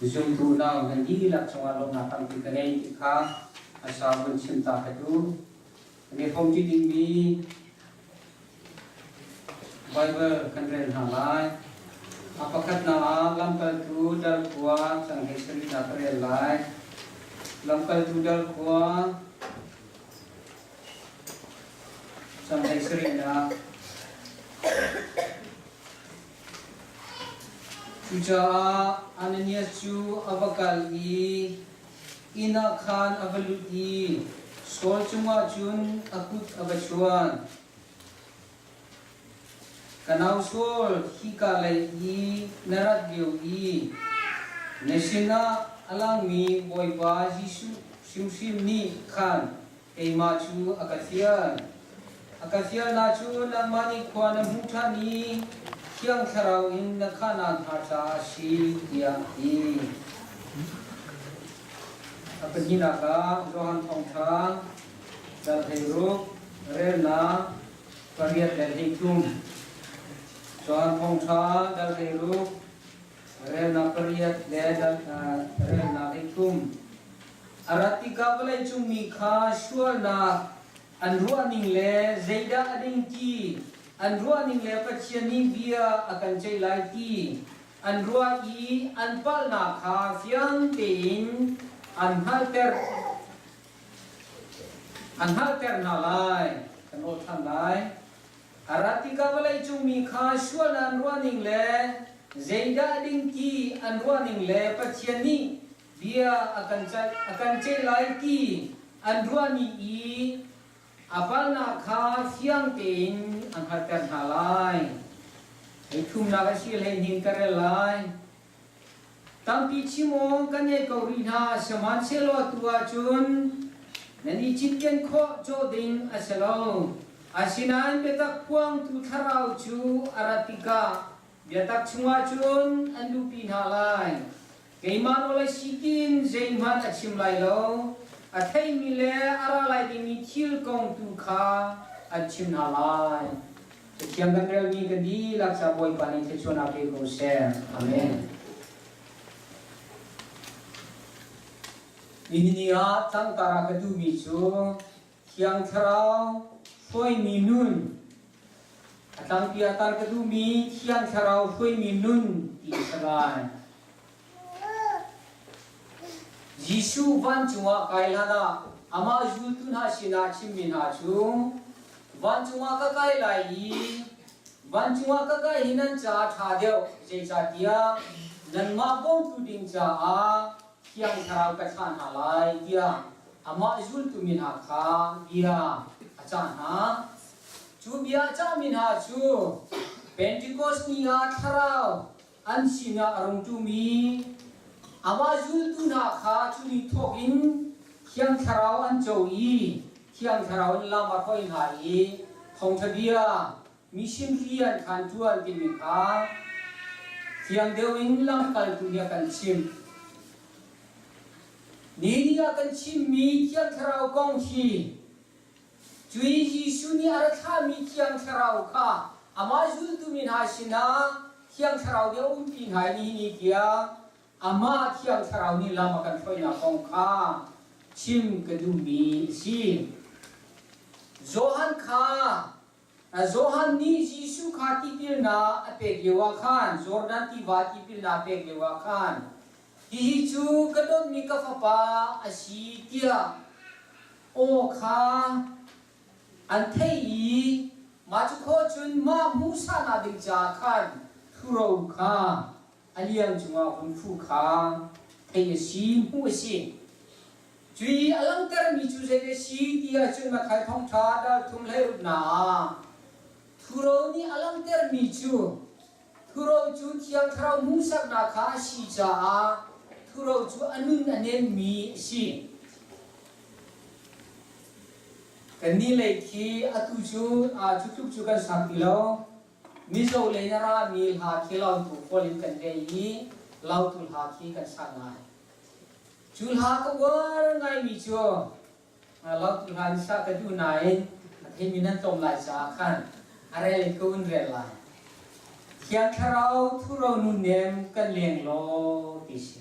Zumtu nau nan dihlak cungah lawmhnak tampi ka ngei ti kha a sau vun chim ta ka duh. Kan i hrawmṭi dingmi Baibal kan rel hna lai. A pakhatnak ah Lamkaltu dal khua cang hei sarihnak ka rel lai. Lamkaltu dal khua cang hei sarihnak. Cucaah Ananias cu a va kal i inn ah khan a va lut i Saul cungah cun a kut a va chuan. Ka nau Saul, hika lei i na rat lio i na sinah a langmi Bawipa Jesuh hrimhrim nih khan keimah cu a ka fial. A ka fialnak cu nangmah nih khua na hmuh ṭhan i Thiang Thlarau in na khahnak hnga caah a si, tiah a ti. A pahnihnak ah Johan Thawngṭha dal 16 relnak pariat le 13. Johan Thawngṭha dal 16 relnak pariat le relnak 13. A rat tikah vawleicung mi kha sualnak an ruahning le zeidah a ding ti an ruahning le Pathian nih bia a kan ceih lai ti an ruah i an palhnak kha fiang tein an hngalhter an hngalhter hna lai. Kan aw ṭhan lai. A rat tikah vawleicung mi kha sualnak an ruahning le zeidah a ding ti an ruahning le Pathian nih bia a kan a kan ceih lai ti an ruahmi i a palhnak kha fiang tein a hngalhter hna lai. Hei thumnak a si hleihnih ka rel lai. Tampi chim awk kan ngei ko rih hna, sihmanhsehlaw atu ahcun nan i cinken khawh cawh ding a si lo. Asinain biatak phuangtu thlarau cu a rat tikah biatak chungah cun an luhpi hna lai. Keimah nawl a si tiin zeihmanh a chim lai lo. A theimi le a ra lai dingmi thil kong tu kha an chim hna lai. Cathiang kan relmi kan dihlak ca Bawipa nih thluachuahnak pe ko seh. Amen. Nihin ni ah tlangtar ah ka duhmi cu Thiang Thlarau hruaimi nun a tlangpi ah tar ka duhmi Thiang Thlarau hruaimi nun ti a si lai. Jesuh vancung ah kai hlan ah amah zultu hna sinah chimmi hna cu vancung ah ka kai lai i vancung ah ka kai hi nan caah ṭha deuh zeicahtiah nanmah bawmtu ding caah Thiang Thlarau ka thlah hna lai tiah amah zultu mi hna kha bia a cah hna. Cu bia a cahmi hna cu Pentekos ni ah Thlarau an sinah a rung ṭumi amah zultu hna kha cu ni thawk in Thiang Thlarau an co i Thiang Thlarau in lam a hruai hna i thawngṭha bia mission rian khan ṭuan timi kha fiang deuh in lamkaltu nih a kan chimh. Ni ni ah kan chimmi Thiang Thlarau kong hi cui Jesuh nih a ra thlahmi Thiang Thlarau kha amah zultu mi hna sinah Thiang Thlarau nih a umpi hna i nihin ni tiang amah Thiang Thlarau nih lam a kan hruainak kong kha chim ka duhmi a si. Johan kha Johan nih Jesuh kha tipilnak a pek lioah khan Jordan tiva tipilnak a pek lioah khan hihi cu ka dawtmi ka fapa a si tiah aw kha an theih i mah cu khawh cun mah hmuhsahnak ding caah khan ṭhuro kha a liang cungah hun fu kha theih a si hmuh a si. Cui a langhtermi cu zei a si ti ahcun Matthai thawngṭha dal thum hlei ruknak ah Thuro nih a langhtermi cu Thuro cu Thiang Thlarau hmuhsaknak kha a si caah Thuro cu a nun a nemmi a si. Kannih lei khi atu cu cu tluk cu kan sang ti lo. Mizo lei in a rami hla khi lautu kawl in kan leh i lautu hla khi kan sak ngai. Cu hla ka uar ngaimi cu lautu hla in sa ka duh nain a theimi nan tlawm lai caah khan a rel in ka un rel lai. Thiang Thlarau thuro nunnem kan leng law ti si.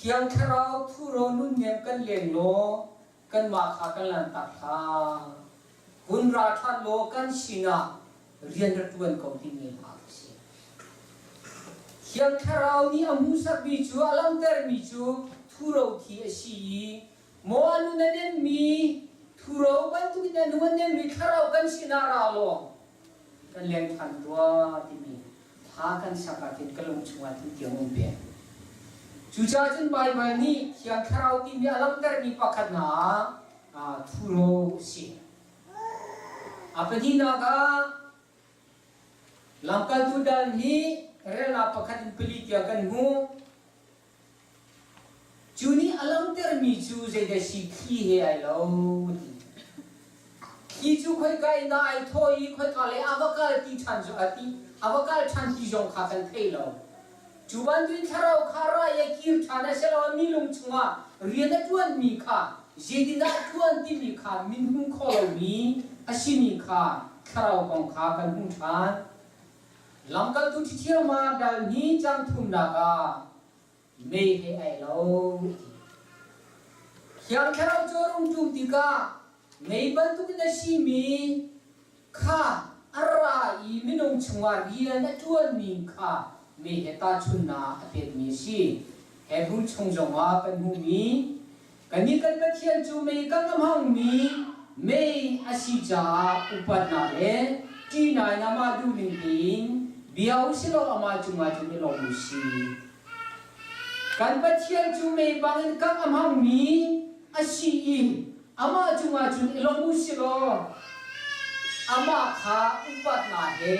Thiang Thlarau thuro nunnem kan leng law kanmah kha kan lanhtak hlah. Vun ra ṭhan law kan sinah rian ra ṭuan ko timi hna a si. Thiang Thlarau nih a hmuhsakmi cu a langhtermi cu thuro thi a si i maw a nun a nemmi thuro bantukin a nun a nemmi thlarau kan sinah ra law kan leng ṭhan tuah timi thla kan sak ahkhin ka lung chungah thil tiang um peng. Cucaah cun Baibal nih Thiang Thlarau timi a langhtermi pakhat hna ah thuro a si. A pahnihnak ah lamkaltu dal hi relnak pakhat in pali tiang kan hmuh. Cu nih a langhtermi cu zeidah si thli he ai lo ti. Thli cu khoika in dah ai thawh i khoika lei a va kal ti ṭhan cu a ti a va kal ṭhan ti zong kha kan thei lo. Cu bantukin thlarau kha ra i a kir ṭhan asiloah mi lung chungah rian a ṭuanmi kha zeitindah a ṭuan timi kha min hmu kho lomi a simi kha thlarau kong kha kan hmuh ṭhan. Lamkaltu ṭhiṭhiam ah dal hnih cang thumnak ah mei he ai lo a ti. Thiang Thlarau cu a rung ṭum tikah mei bantukin a simi kha a ra i minung chungah rian a ṭuanmi kha mei he tahchunhnak a pekmi a si. Hebru chung zongah kan hmuhmi kannih kan Pathian cu mei kan a hmangmi mei a si caah upatnak le ṭihnak in amah duhning tein bia u silaw amah cungah cun i lawm u sih. Kan Pathian cu mei bangin kangh a hmangmi a si i amah cungah cun i lawm u silaw amah kha upatnak he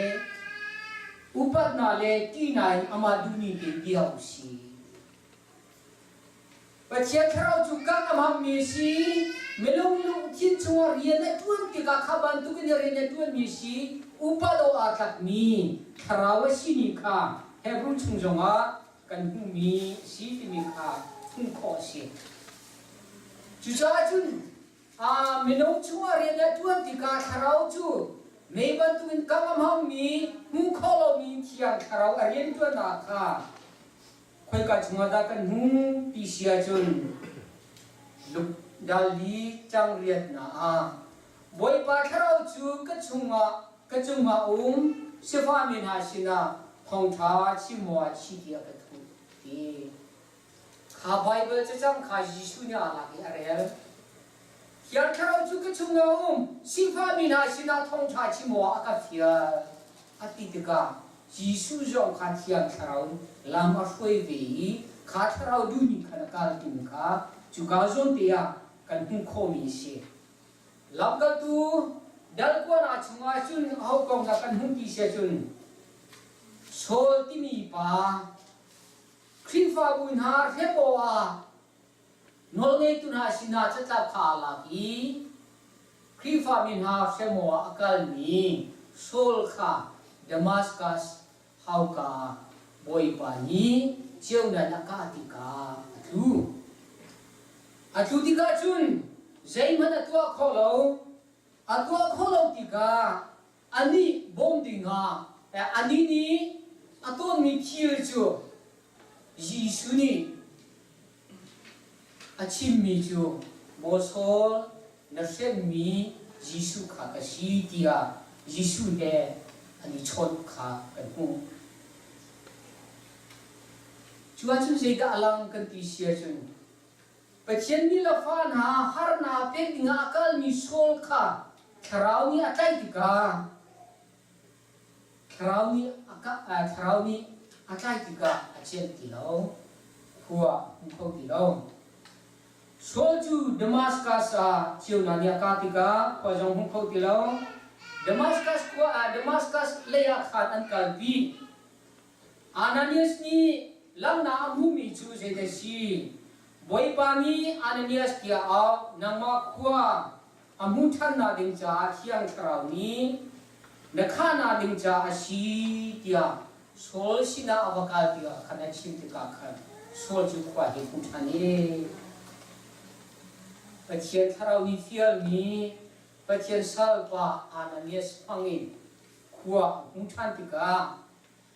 upatnak le ṭihnak in amah duhning tein bia u sih. Pathian Thlarau cu kangh a hmangmi a si. Minung lungthin chungah rian a ṭuan tikah kha bantukin rian a ṭuanmi a si. Upa lo aa tlakmi Thlarau a simi kha Hebru chung zongah kan hmuhmi a si timi kha hmuh khawh a si. Cucaah cun minung chungah rian a ṭuan tikah Thlarau cu mei bantukin kangh a hmangmi, hmuh khawh lomi Thiang Thlarau a rianṭuannak kha Khoika chungah dah kan hmu ti si ahcun Lukdali cangriatnak ah Bawipa Thlarau cu ka chungah ka cungah um sifahmi hna sinah thawngṭha chim awh ah chi tiah ka thuh ti. Kha Baibal cacang kha Jesuh nih aa lak i a rel. Thiang Thlarau cu ka chungah um sifahmi hna sinah thawngṭha chim awh ah a ka fial a ti tikah Jesuh zong kha Thiang Thlarau lam a hruai ve i kha Thlarau duhning khan a kal timi kha cuka zawn te ah kan hmuh khawhmi a si. Lamkaltu dal kuana chungah cun aho kong dah kan hmuh ti si ahcun Saul timi pa Khrihfabu hna hrem awkah Nawlngeitu hna sinah catlap kha aa lak i Khrihfami hna hrem awkah a kalmi Saul kha Damaskas hauka ah Bawipa nih ceunak in a kah tikah a tlu. A tlu tikah cun zeihmanh a tuah kho lo. A tuah khawh lo tikah anih bawm dingah anih nih a tawnmi thil cu Jesuh nih a chimmi cu Maw Saul, na hremmi Jesuh kha ka si tiah Jesuh he an i chawnh kha kan hmuh. Cu ahcun zeidah a lang kan ti si ahcun Pathian mi le fa hna harnak pek dingah a kalmi Saul kha Thlarau nih a tlaih tikah Thlarau nih a thlarau nih a tlai tikah a celh ti lo, khua a hmu kho ti lo. Saul cu Damaskas ah ceunak nih a kah tikah khua zong hmu kho ti lo. Damaskas khua ah Damaskas lei ah khan an kalpi. Ananias nih langhnak a hmuhmi cu zeidah a si? Bawipa nih Ananias tiah a auh, nangmah khua a hmuh ṭhannak ding caah Thiang Thlarau nih na khahnak ding caah a si tiah Saul sinah a va kal tikah khan a chim tikah khan Saul cu khua hi hmu ṭhan i Pathian Thlarau nih fialmi Pathian salpa Ananias hmangin khua a hmuh ṭhan tikah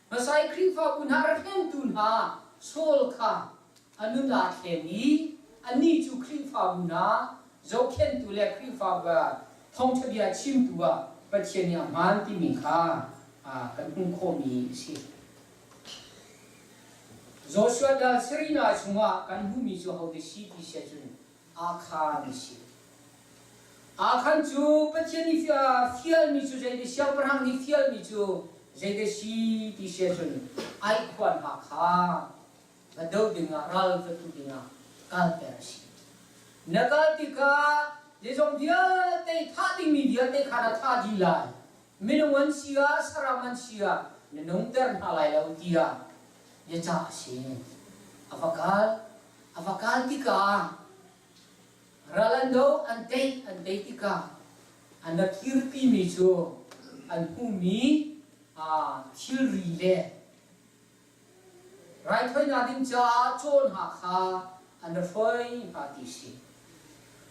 hmasa i Khrihfabu hna a rak hremtu hna Saul kha. A nun aa thleng i anih cu Khrihfabu hna zohkhenhtu le Khrihfabu ah thawngṭha bia chimtu ah Pathian nih a hmaan timi kha kan hmuh khawhmi a si. Joshua dal sarihnak chungah kan hmuhmi cu ahote si ti si ahcun Akhan a si. Akhan cu Pathian nih fialmi cu zeidah siangpahrang nih fialmi cu zeidah si ti si ahcun aikhuan hna kha va doh dingah ral va tu dingah kalter a si. Na kal tikah zeizong vialte thah dingmi vialte kha na thah dih lai. Minung an si ah saram an si ah na nungter hna lai lo tiah biacah a si. A va kal A va kal tikah ral an do an tei an tei tikah an ra kirpimi cu an hmuhmi thilri le raithawinak ding caah caw hna kha an ra hruai hna ti si.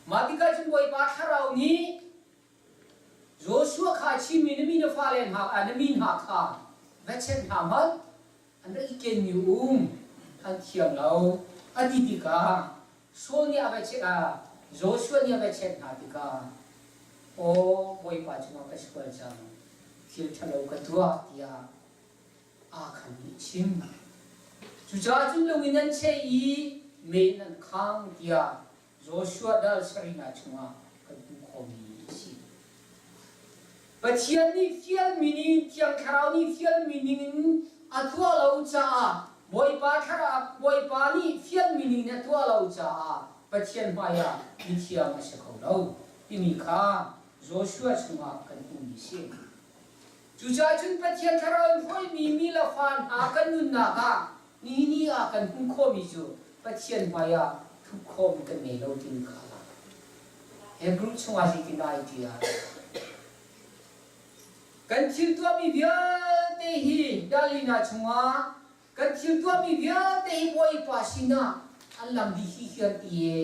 Mah tikah cun Bawipa Thlarau nih Joshua kha a chimmi na mi na fale hna na mi hna kha va check hna hmanh an rak i kenmi um an thiam lo a ti tikah Saul nih a va check ah Joshua nih a va check hna tikah aw Bawipa cungah ka sual cang thil ṭhalo ka tuah tiah aa khan nih chim. Cucaah cun lung in an cheh i mei in an khang tiah Joshua dal sarihnak chungah kan hmuh khawhmi a si. Pathian nih fialmi ning Thiang Thlarau nih fialmi ningin a tuah lo caah Bawipa Thlarau Bawipa nih fialmi ningin a tuah lo caah Pathian hmaiah mithiang a si kho lo timi kha Joshua chungah kan hmuhmi a si. Cucaah cun Pathian Thlarau in hruaimi mi le fa hna kan nunnak ah ni ni ah kan hmuh khawhmi cu Pathian hmaiah thup khawhmi kan ngei lo timi kha a lang. Hebrew chungah zeitindah ai ṭial? Kan thil tuahmi vialte hi Dalina chungah kan thil tuahmi vialte hi Bawipa sinah an lang dih hi hian ti e.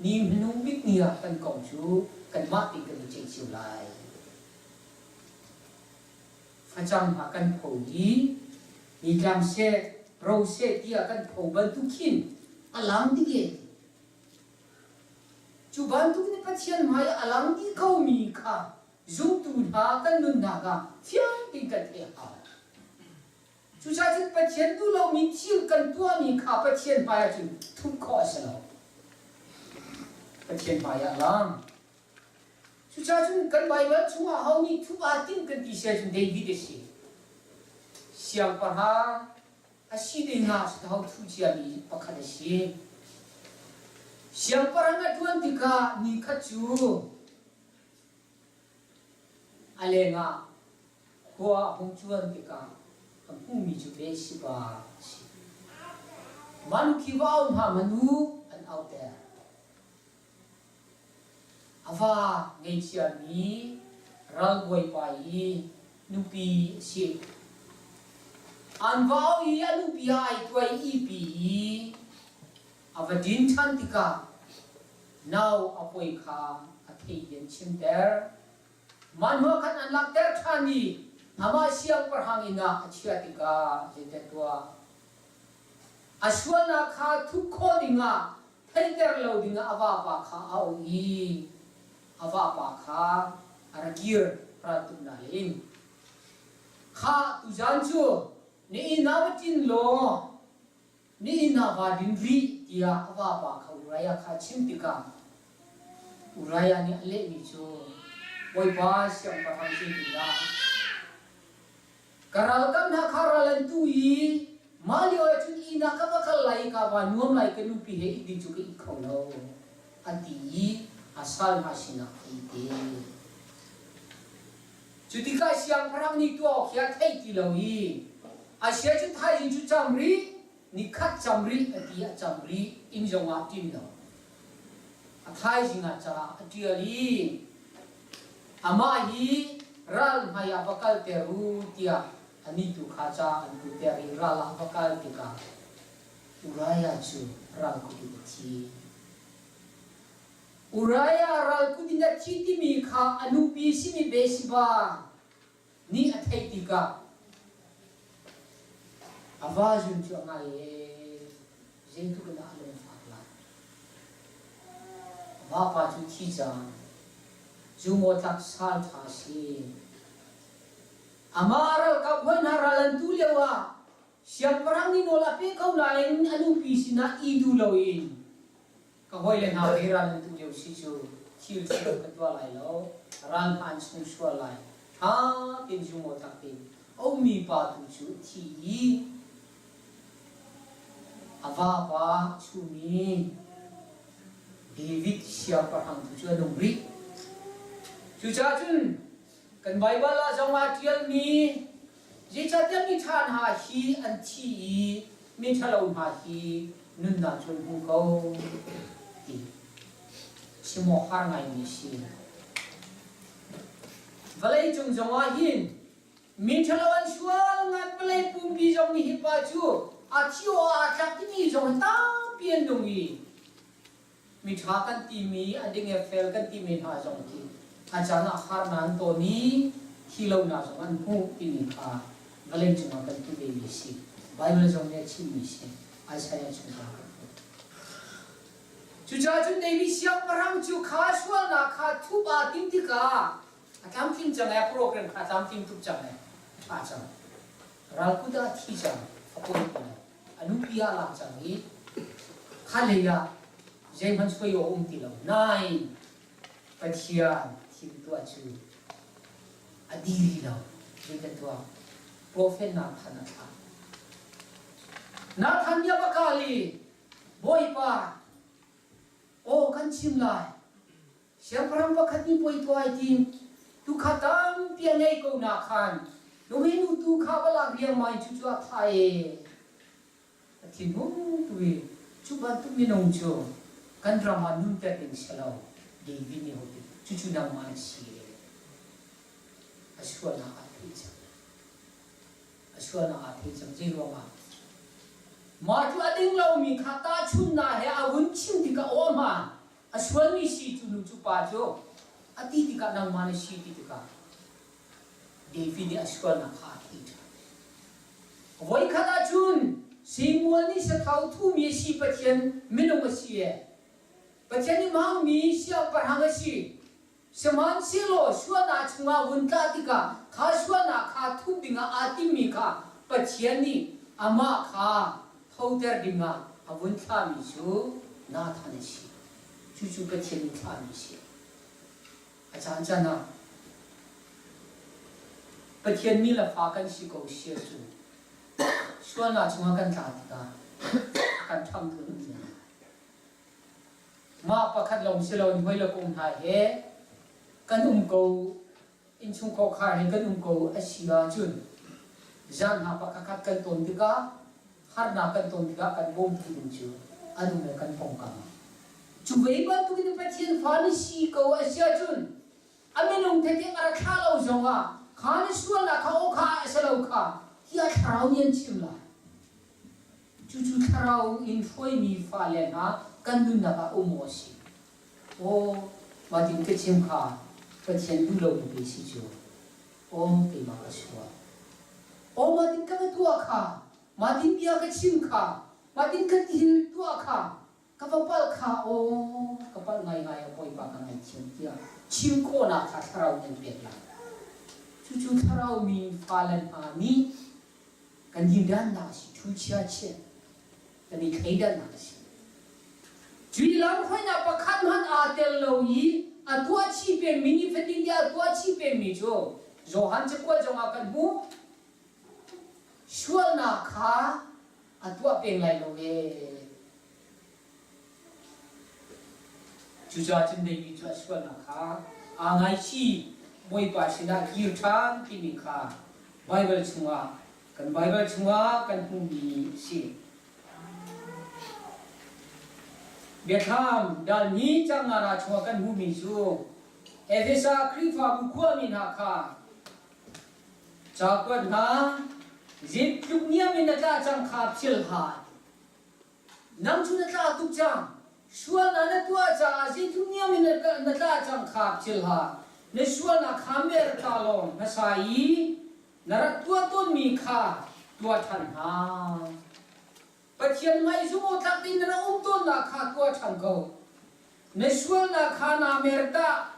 Ni hmanung bik ni ah kan kong cu kanmah tein kan i ceih cio lai. Facang hna kan pho i nitlang seh, ro seh tiah kan pho bantuk khin a lang dih e. Cu bantuk in Pathian hmai ah a lang dih komi kha zumtu hna kan nunnak ah fiang tein kan theih a hau. Cucaah cun Pathian duh lomi thil kan tuahmi kha Pathian hmai ah cun thup khawh a si lo. Pathian hmai ah a lang. Cucaah cun kan Baibal chungah ho nih thup aa timh kan ti si ahcun David a si. Siangpahrang a si ding ah ho thuh ciami pakhat a si. Siangpahrang a ṭuan tikah ni khat cu a lengah khua a hung cuan tikah a hmuhmi cu Bathsheba a si. Manu khi va au hna manu an auter. A va ngeichiami ralbawipa i nupi a si. An vau i a nupi ah ai tuai ipi i a va din ṭhan tikah nau a pawi kha a theih i an chimter. Mah hnuah khan an lakter ṭhan i amah siangpahrang inn ah a chiah tikah zeidah tuah? A sualnak kha thup khawh dingah theihter lo dingah a vapa kha a auh i a vapa kha a ra kir raltuknak lei in. Khah tuzaan cu na inn ah va ṭin law na inn ah vaa din rih tiah a vapa kha Uriah kha a chim tikah Uriah nih a lehmi cu Bawipa siangpahrang zeitindah Ka ralkap hna kha ral an tu i mah lio ah cun inn ah ka va kal lai i ka vaa nuam lai ka nupi he it ding cu ka it kho lo a ti i a sal hna sinah a it te. Cu tikah siangpahrang nih tuah awk hi a theih ti lo i a sia cu thaizing cu cam rih nikhat cam rih a ti a cam rih inn zongah ṭin lo. A thaizing ah ca a ṭial i Amah hi ral hmai ah va kalter u tiah anih tu kha ca an putter i ral ah va kal tikah Uriah cu ral kut in a thi. Uriah ral kut in a thi timi kha a nupi simi Bathsheba nih a theih tikah a va zun cu a ngai ee. Zeitluk in dah a lungfak lai. A vapa cu thi cang. Zumaw tlak sal ṭha a si. Amah ralkap hawi hna ral an tu lio ah siangpahrang nih nawl a pe ko nain a nupi sinah i duh loin ka hawile hna he ral an tu lio si cu thil sual ka tuah lai lo, ral hna an sung sual lai. Ṭha tein zumaw tlak tein a ummi pa tu cu a thi i A vapa chungmi David siangpahrang tu cu a nung rih. Cucaah cun kan Baibal ah zong aa ṭialmi zeicahtiah miṭha hna hi an thi i miṭhalo hna hi nunnak cu an hmu ko ti chim awk har ngaimi a si. Vawleicung zongah hin Miṭhalo an sual ngan vawlei pumpi zong nih hi pa cu a thi awk aa tlak timi zong hi tampi an nung i miṭha kan timi a ding e fel kan timi hna zong khi a caan ah harnak an tawn i thi lonak zong an hmuh timi kha vawlei cungah kan tu vemi a si. Baibal zong nih a chimmi a si. Isaiah chungah kan hmuh. Cucaah cun David siangpahrang cu kha sualnak kha thup aa tim tikah A tlamtling cang ee, program kha a tlamtling tuk cang ee. A ṭha cang. Ralkut ah a thi cang. A poi ti lo. A nupi ah a lak cang i kha lei ah zeihmanh suai awk um ti lo. Nain Pathian thil tuah cu a dih rih lo. Zei kan tuah? Profet Nathan a thlah. Nathan nih a va kal i Bawipa, aw kan chim lai. Siangpahrang pakhat nih puai tuah ai tim. Tukha tampi a ngei ko na khan nuhmei tu kha va lak riangmang in cucu a tha e. A thinhung tu i cu bantuk minung cu kan ram ah nunter ding si lo. David nih ho ti cucu nangmah na si e. A sualnak aa theih cang. A sualnak aa thei cang. Zei ruangah? Mah cu a ding lomi kha tahchunhnak he a vun chim tikah aw hmaan a sualmi si cu nu cu pa cu a ti tikah nangmah na si ti tikah David nih a sualnak kha a thei ṭhan. Voikhat ahcun Samuel nih sathau thumi a si Pathian minung a si e. Pathian nih hmangmi siangpahrang a si. Sihmanhsehlaw sualnak chungah vun tlah tikah kha sualnak kha thup dingah aa timmi kha Pathian nih amah kha thoter dingah a vun thlahmi cu Nathan a si. Cucu Pathian nih thlahmi a si. A caancaan ah Pathian mi le fa kan si ko si ahcun sualnak chungah kan tla tikah kan ṭhangtu an um lai. Mah pakhat lawng si loin hawi le kom hna he kan um ko, innchungkhar khar he kan um ko a si ahcun zan hna pakhatkhat kan ton tikah harnak kan ton tikah kan bawmtu ding cu an um le kan pawngkam ah. Cu ve bantukin Pathian fa na si ko a si ahcun a minung tete a rak thlah lo zongah kha na sualnak kha aw kha a si lo kha tiah thlarau nih an chim lai. Cucu thlarau in hruaimi fale hna kan nunnak ah um awk a si. Aw, mah tin ka chim kha Pathian duh lomi pei si cu. Aw, keimah ka sual. Aw, mah tin ka va tuah kha, mah tin bia ka chim kha, mah tin ka thil tuah kha, ka va palh kha, aw, ka palh ngaingai a Bawipa ka ngaithiam tiah chim khawhnak kha thlarau nih an pek lai. Cucu thlarau mi fale hna nih Kan dindannak a si, thu chia chia kan i thleidannak a si. Cui lamhruainak pakhat hmanh aa tel lo i a tuah chih pengmi nifatin te a tuah chih pengmi cu Johan cakuat zongah kan hmuh. Sualnak kha a tuah peng lai lo ve. Cucaah cun David cu a sualnak kha aa ngaichih, Bawipa sinah kir ṭhan timi kha Baibal chungah kan Baibal chungah kan hmuhmi a si. Biathlam dal ni cang nga chungah kan hmuhmi cu Efesa Khrihfabu khuami hna kha cakuat hna zeitluk niam in na tla cang kha phil hlah. Nang cu na tla tuk cang. Sualnak na tuah caah zeitluk niam in na tla cang kha phil hlah. Na sualnak kha mer ta lawng hmasa i na rak tuah tawnmi kha tuah ṭhan hna. Pathian hmai zumawtlak ding na um tawnnak kha tuah ṭhan ko. Na sualnak kha naa mer tah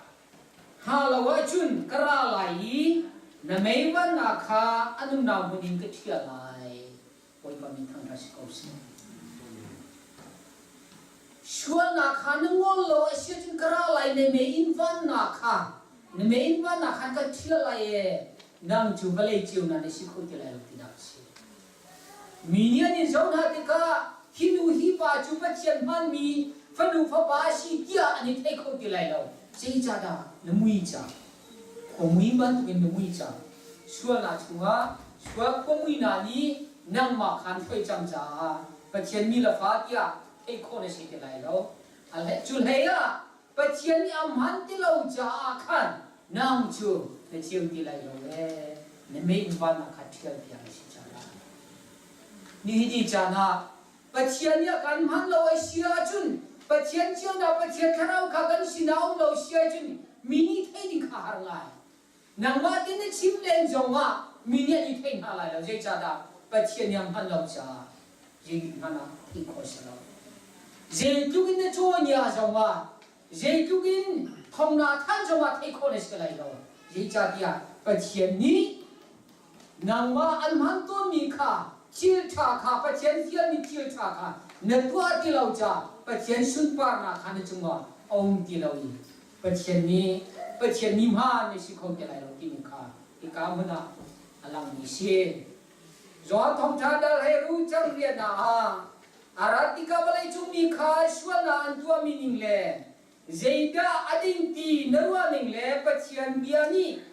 hnga lo ahcun ka ra lai i na mei vannak kha a nunnak hmun in ka ṭhial lai. Bawipa min thangṭhat si ko seh. Sualnak kha na ngol lo a si ahcun ka ra lai na mei in vannak kha na mei in vannak khan ka ṭhial lai ee nang cu vawlei ceunak na si kho ti lai lo tinak a si. Mi nih an in zoh hna tikah hi nu hi pa cu Pathian hmanmi fanu fapa a si tiah an i thei kho ti lai lo. Zeicahdah na mui cang? Khuamui bantukin na mui cang. Sualnak chungah sual khuamuinak nih nangmah kha an hruai cang caah Pathian mi le fa tiah theih khawh na si ti lai lo. Cu hlei ah Pathian nih a hman ti lo caah khan nang cu na ceu ti lai lo ee na mei in van ah kha ṭhial piak na si cang lai. Nihin ni caan ah Pathian nih a kan hman lo a si ahcun Pathian ceunak Pathian thlarau kha kan sinah um lo si ahcun mi nih theih ding kha har ngai. Nangmah tin na chim len zongah mi nih an i thei hna lai lo. Zeicahdah Pathian nih a hman lo caah zeitik hmanh ah theih khawh a si lo. Zeitluk in na cawn zongah zeitluk in thong naa than zongah theih khawh na si lai lo. Zeicahtiah Pathian nih nangmah an hman tawnmi kha thil ṭha kha Pathian fialmi thil ṭha kha na tuah ti lo caah Pathian sunparnak kha na cungah a um ti lo i Pathian nih Pathian mi hmaan na si kho ti lai lo timi kha hika hmun ah a langmi si. Johan thawngṭha dal he ru cang rian ah a rat tikah vawleicung mi kha sualnak an tuahmi ning le zeidah a ding ti na ruah ning le Pathian bia nih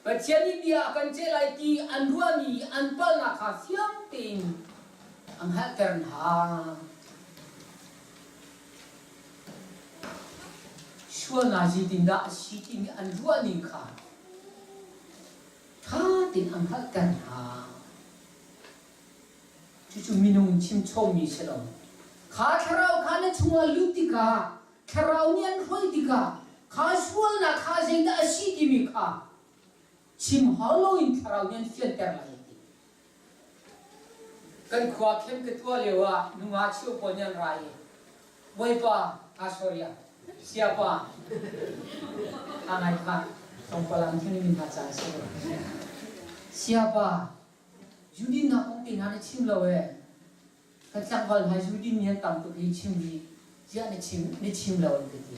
Pathian nih bia a kan ceh lai ti an ruahmi an palhnak kha fiang tein a hngalhter hna. Sualnak zeitindah a si timi an ruahning kha ṭha tein a hngalhter hna. Cucu minung chimchawmmi si lo. Kha thlarau kha na chungah lut tikah thlarau nih an hruai tikah kha sualnak kha zeidah a si timi kha chim hau loin thlarau nih an fianter lai a ti. Kan khua khem ka tuah lio ah nunga cheu pawl nih an ra i Bawipa, ah sorry ah, siapa, a ngai kha tlawmpal ah thing min hna ca a si. Siapa, Judin nak kong te hna na chim lo ee. Kan tlangval hna Judin nih an tam tuk hi chim hi ziah na chim na chim lo an ka ti.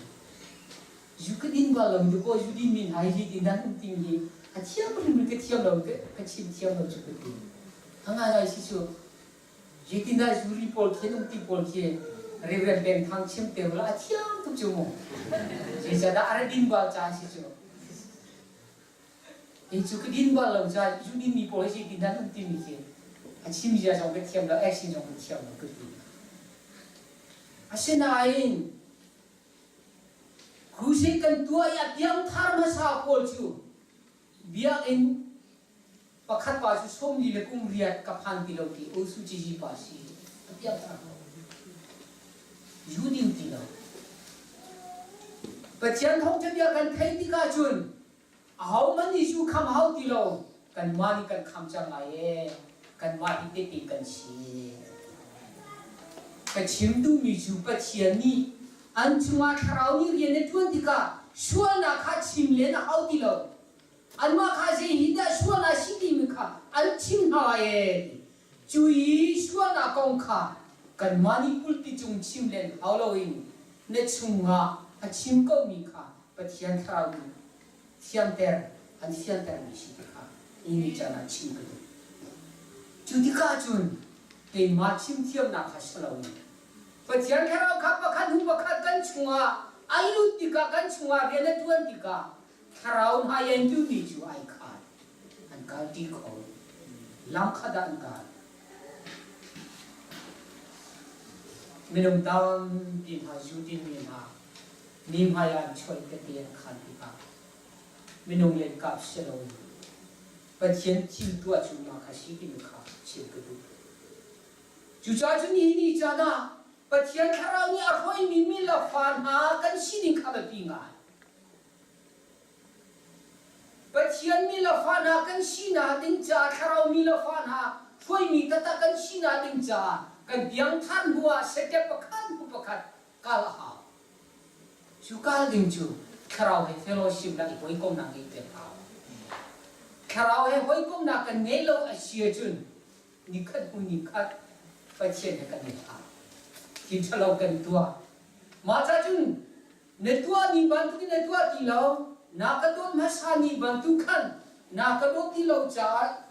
Zu ka din bal lo mi ko zu din mi hna hi din dan um ting hi a thiam hrim ka thiam lo ka chim thiam lo cu ka ti. A ngai ngai si cu zeitin dah zuri pawl khi um ti pawl khi Reverend Peng Thang chim te la a thiam tuk cu mu. Zeicahdah a ra din bal ca si cu. Kei cu ka din bal lo ca zu din mi pawl hi zeitin dan um ti mi khi a chim zia zong ka thiam lo action zong ka thiam lo ka ti. Asinain Crusade kan tuah i a piangthar hmasa pawl cu biakinn pakhat pa cu 40 le kum riat ka phan ti lo ti Osu Cizi pa si a piangthar ko. Zu ding ti lo. Pathian thawngṭha bia kan theih tikah cun ahohmanh nih zu kham hau ti lo kanmah nih kan kham cang lai ee kanmah hi tehte kan si. Ka chim duhmi cu Pathian nih an cungah thlarau nih rian a ṭuan tikah sualnak kha chim len a hau ti lo. Anmah kha zei hi dah sualnak si timi kha an chim hna lai ee ti. Cu i sualnak kong kha kanmah nih pulpit cung chim len hau loin na chungah a chim komi kha Pathian thlarau nih thianter an fiantermi si ti kha ni caan ah chim ka duh. Cu tikah cun keimah chimthiamnak kha si loin Pathian thlarau kha pakhat hnu pakhat kan chungah an lut tikah kan chungah rian a ṭuan tikah thlarau hna i an duhmi cu ai khat an kalṭi kho lam khat ah an kal. Minung tampi hna zu dinmi hna mi hmai ah an chuah i tete an khan tikah minung len kap si loin Pathian thil tuah cu mah kha si timi kha chim ka duh. Cucaah cun nihin ni caan ah Pathian Thlarau nih a hruaimi mi le fa hna kan sining kha biapi ngai. Pathian mi le fa hna kan sinak ding caah Thlarau mi le fa hna Hruaimi taktak kan sinak ding caah kan piangthar hnu ah step pakhat hnu pakhat kal a hau. Cu kal ding cu thlarau he fellowship le i hawikomhnak ngeih peng hau. Thlarau he hawikomhnak kan ngeih lo a si ahcun nikhat hnu nikhat Pathian he kan i hlat. Thil ṭhalo kan tuah. Mah ca cun na tuah ni bantukin na tuah ti lo, na ka dawt hmasa ni bantuk khan na ka dawt ti lo caah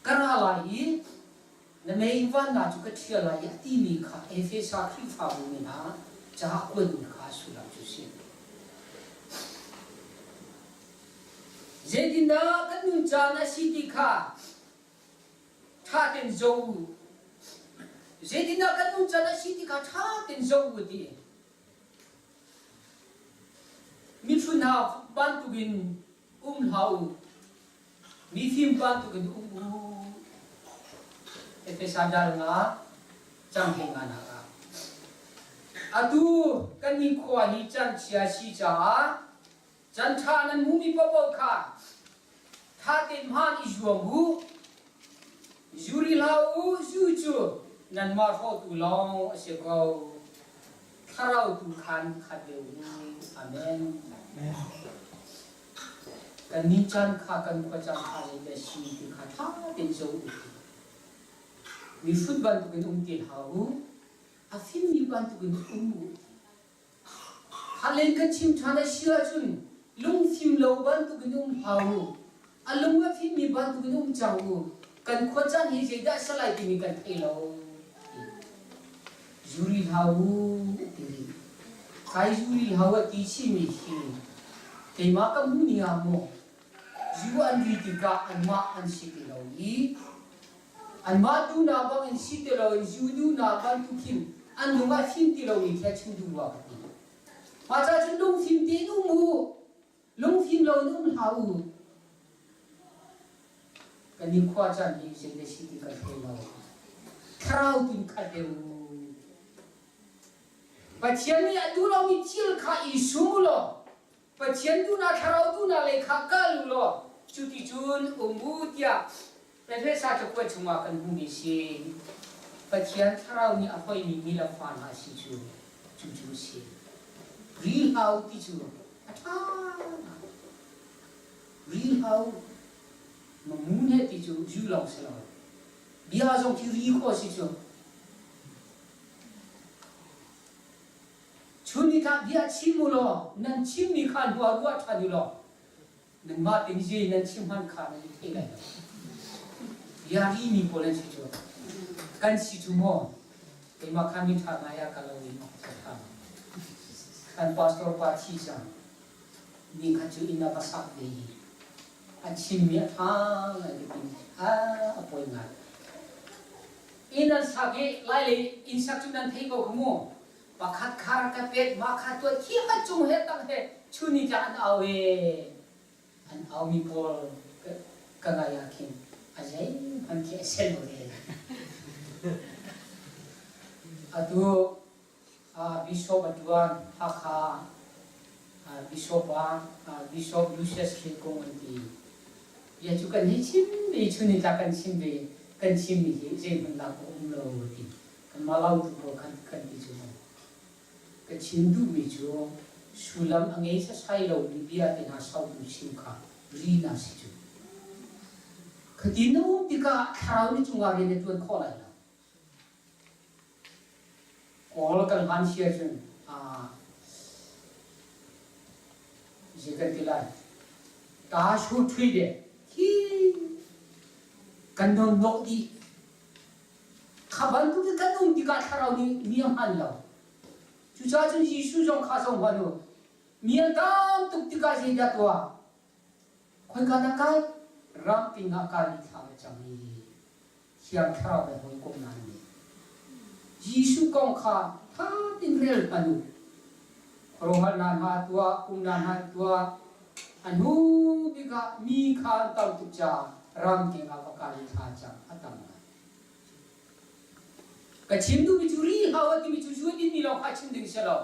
Ka ra lai i na mei vannak cu ka ṭhial lai i a timi kha Efesa Khrihfabu mi hna caah kuatmi kha sullam cu a si. Zeitindah kan nun caan a si ti kha ṭha tein zoh u. Zeitindah kan nun caan a si ti kha ṭha tein zoh u ti. Miphun hna bantukin um hlah u, mifim bantukin um u. Efesa dal nga cang he nga nak ah. Atu kan nikhua hi can chia si caah can ṭha nan hmumi paohpaoh kha ṭha tein hmaan i zuam u. Zu ri hlah u, zu cu nanmah hrawhtu lawng a si ko. Thlarau tu khan khat deuh u. Amen. Kan ni caan kha kan khuacaan kha zeidah si ti kha ṭha tein zoh u. Mihrut bantukin um ti hlah u. A fimmi bantukin um u. Halen kan chim ṭhan a si ahcun lungfim lo bantukin um hlah u. A lung a fimmi bantukin um cang u. Kan khuacaan hi zeidah a si lai timi kan thei lo. Zuri hlah u timi. Kai zuri hlah u a ti chihmi hi keimah ka hmuh ning ah maw zu an ri tikah anmah an si ti lo i Anmah duhnak bangin si ti loin Jew duhnak bantuk khin an lung ah fim ti lomi khi a chim duh rua ka ti. Mah caah cun lungfim tein um u, lungfim loin um hlah u. Kan i khua caan hi zei na si ti kan thei lo. Thlarau tun khat deuh u. Pathian nih a duh lomi thil kha i sum u law Pathian duhnak thlarau duhnak lei kha kal u law cuticun um u tiah Efesa cakuat chungah kan hmuhmi si. Pathian thlarau nih a hoimi mi le fa hna si cu cucu a si. Ri hlah u ti cu a ṭha ngai. Ri hlah u. Mamun he ti cu zu lawng si lo. Bia zong khi ri khawh si cu. Chun ni tlak bia chim u law nan chimmi kha hnu ah ruah ṭhan u law nanmah tein zei nan chim hmanh kha nan i thei lai lo. Bia rimi pawl an si cu. Kan si cu maw? Keimah kha mi ṭha ngai ah ka lo i ka ṭha. Kan pastor pa thi cang. Ni khat cu inn ah va sak ve i a chimmi a ṭha ngai ka ti. A poi ngai. Inn an sak i Lailei inn sak cu nan thei ko kha mu. Pakhat khar ka pek mah kha tuah khi khat cung he tang he chun ni tlak an au e. An aumi pawl ka ngai ah khin a zeihmanh khi a sel lo ve. Atu Bishop a ṭuan Hakha Bishop ah Bishop Lucius Thilkung an ti. Bia cu kan hei chim ve chun ni tlak kan chim ve kan chimmi hi zeihmanh lak a um lo ti. Kanmah lautu pawl khan kan ti cu mu. Ka chim duhmi cu sullam a ngei sasai lomi bia te hna sautu chim kha ri na si cu. Khati na um tikah thlarau nih cungah rian na ṭuan khawh lai lo. Kawl kan hman si ahcun zei kan ti lai ta shu ṭhui de hi kan non nok dih kha bantuk in kan um tikah thlarau nih mi a hman lo cucaah cun Jesuh zong kha zong hman u mi an tam tuk tikah zeidah tuah khoika dah kai ramting ah kai i thla va cam i Thiang Thlarau he hawikomhnak an ngei. Jesuh kong kha ṭha tein rel hmanh u. Khuaruahharnak hna tuah, pumnak hna tuah. A hnu bik ah mi kha an tam tuk caah ramkeng ah va kal i thla cam a tam ngai. Ka chim duhmi cu ri hlah u timi cu zu dinmi lawng kha chim ding si lo.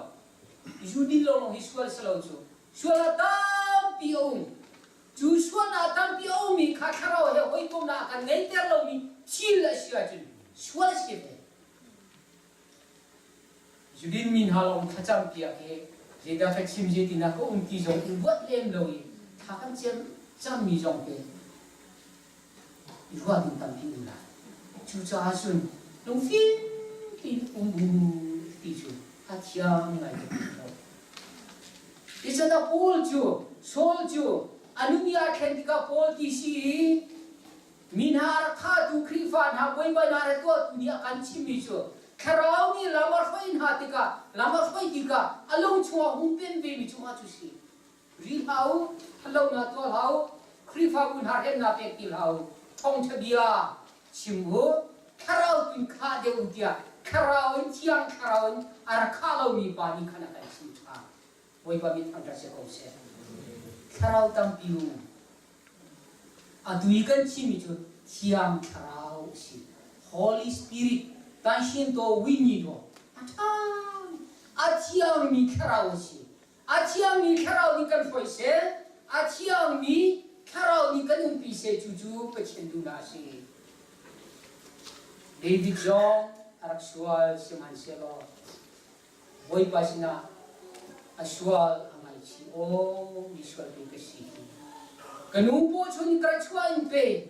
Zu din lo lawng hi sual si lo cu. Sual ah tampi a um. Cu sual. sualnak tampi a ummi kha thlarau he hawikomnak a kan ngeiter lomi thil a si ahcun sual a si ve. Zudin mi hna lawng thlacam piak hi zeidah ka chim zeitinah ka um ti zong i ruat lem lo i thla kan cem cammi zong te i ruah ding tampi um lai. Cucaah cun lungfim tein um u ti cu a thiang ngai ka ti lo. Zeicahtiah Paul cu Saul cu a nun i aa thlen tikah Paul ti si i Mi hna a rak thahtu Khrihfa hna buaibainak a rak tuahtu nih a kan chimmi cu thlarau nih lam a hruai hna tikah lam a hruai tikah a lung chungah hung pem vemi cu mah cu si. Ri hlah u, ṭhatlonak tuah hlah u, Khrihfabu hna hremnak pek ti hlah u, thawngṭha bia chim u, thlarau tu in khah deuh u tiah thlarau in thiang thlarau in a rak khah lomi pa nih khan a kan chim ṭhan. Bawipa mit thangṭhat si ko seh. Thlarau tampi u, Atu i kan chimmi cu Thiang Thlarau a si. Holy Spirit, Taishinto Winyido, a ṭha. A thiangmi thlarau a si. A thiangmi thlarau nih kan hruai seh, a thiangmi thlarau nih kan umpi seh cu cu Pathian duhnak a si. David zong a rak sual sihmanhsehlaw Bawipa sinah a sual a ngaichih aw misual pe ka si hi. Ka nu paw chun ka ra chuah in pe,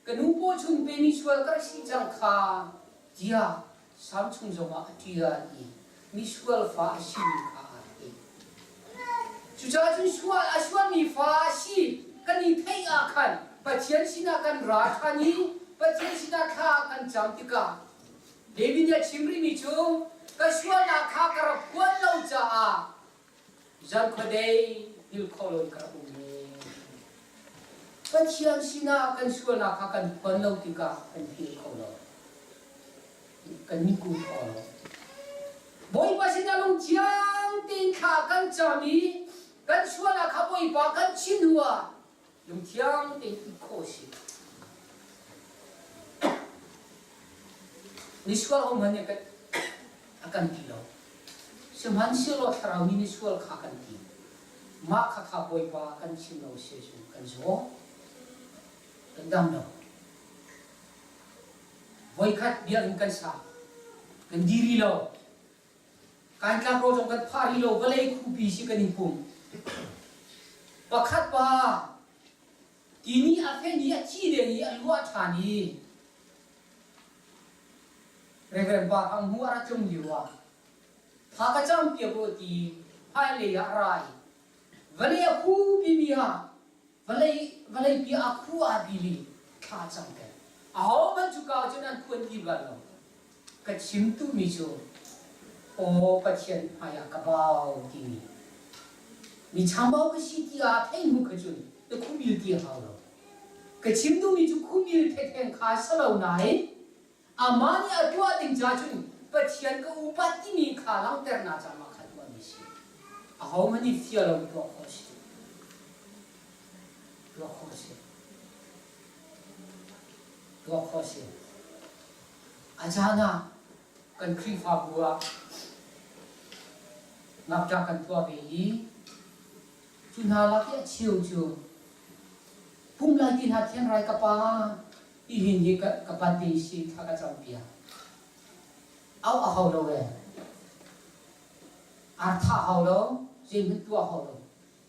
ka nu paw chun pe misual ka ra si cang kha tiah Salm chung zongah a ṭial i misual fa a simi kha aa theih. Cucaah cun sual a sualmi fa a si kan i theih ah khan Pathian sinah kan ra ṭhan i Pathian sinah thla kan cam tikah David nih a chim rihmi cu ka sualnak kha ka rak phuan lo caah zarkhuadei hngilh khawh loin ka rak um men. Pathian sinah kan sualnak kha kan phuan lo tikah kan hngilh kho lo. Kan mitku kho lo. Bawipa sinah lungthiang tein thla kan cam i kan sualnak kha Bawipa kan chim hnuah lungthiang tein it khawh a si. Misual hohmanh nih a kan ti lo. Sihmanhsehlaw thlarau nih misual kha a kan ti. Mah khakha Bawipa kan chim lo si ahcun kan zaw, kan dam lo. Voikhat biakinn kan sa, kan diri lo. Kan tlakro zong kan phah rih lo, vawlei khupi si kan in pum. Pakhat pa tini a fen i a thi deng i a luah ṭhan i Reverend pa kha hmu a ra tlung lio ah tha ka cam piak u ti hmailei ah a ra i vawlei a khupi mi ah vawlei vawleipi a khu aa bil i thla a cam peng. Ahohmanh cu ka cun an phuan ti bal lo. Ka chim duhmi cu aw Pathian hmaiah ka bau timi mi chambau ka si ti ah thei hnu kha cun na khubil ti a hau lo. Ka chim duhmi cu khubil thetheng kha a si lo nain amah nih a tuah ding ca cun Pathian ka upat timi kha langhternak caah mah kha tuahmi a si. Ahohmanh nih fia lo tuah khawh a si. Tuah khawh a si. Tuah khawh a si. A caan ah kan Khrihfabu ah ngakṭah kan tuah ve i cu hna lak i a cheu cu pum lai ti hna thian rai ka pa Hihin hi ka pate si thla ka campiak. Auh a hau lo ee. Ar thah hau lo, zeihmanh tuah hau lo.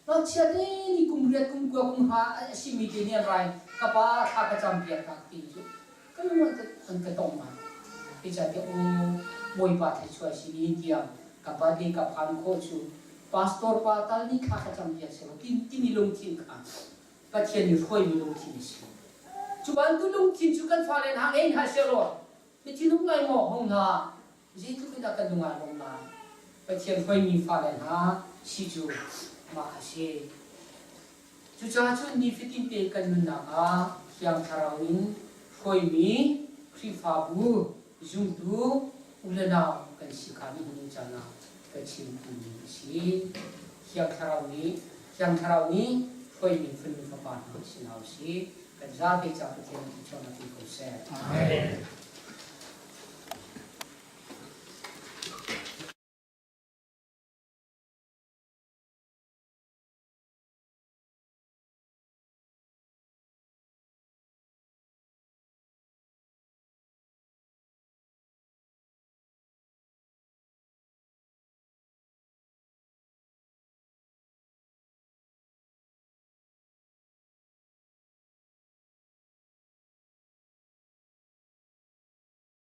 Ngakchia te nih kum riat, kum kua, kum hra a simi te nih an rai ka pa thla ka campiak ta ti cu ka lung an ka tong ngai. Zeicahtiah u Bawipa thluachuah si ni tiang ka pate ka phan khawh cu pastor pa tal nih thla ka campiak seh timi lungthin kha Pathian nih hruaimi lungthin a si. Cu bantuk lungthin cu kan fale hna ngei hna sehlaw na thinhung lai maw hung hna zeitluk in dah kan nung ai lawm lai. Pathian hruaimi fale hna si cu mah kha si. Cucaah cun nifatin te kan nunnak ah Thiang Thlarau in hruaimi Khrihfabu zumtu u le nau kan si kha nihin caan ah ka chim duhmi a si. Thiang Thlarau nih Thiang Thlarau nih hruaimi fanu fapa hna si hna usih. Kan zapi ca Pathian nih thluachuahnak pe ko seh. Amen.